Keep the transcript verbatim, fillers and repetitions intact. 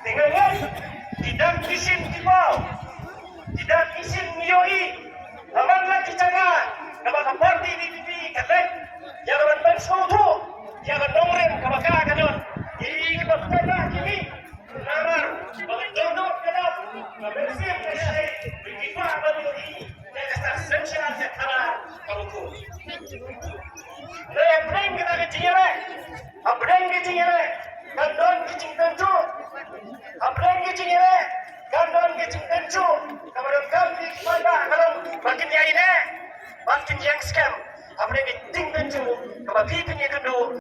Te nga ngeit ki dang ki shin ki paw, ki dang ki shin ngi ïohi. Namar la ki jaka kaba ka party V P P ka leit ïa ka ban pynsngewthuh ïa ka nongrim kaba ka ka don. Ki kiba paidbah ki mih. Namar ba ka dohnud ka dap, ka mynsiem ka shai, ki kwah ban ïohi ïa ka sah synshar ka khadar kaba kum. Hapdeng kata ka jingïaleh, hapdeng ka jingïaleh kan don ka jingpynjur. Hapdeng ka jingïaleh kan don ka jingpynjur. Kaba donkam ki paidbah ka long ba kin ïai neh bad kin ïeng skhem. Hapdeng ka jingpynjur kaba phi phin ïakynduh.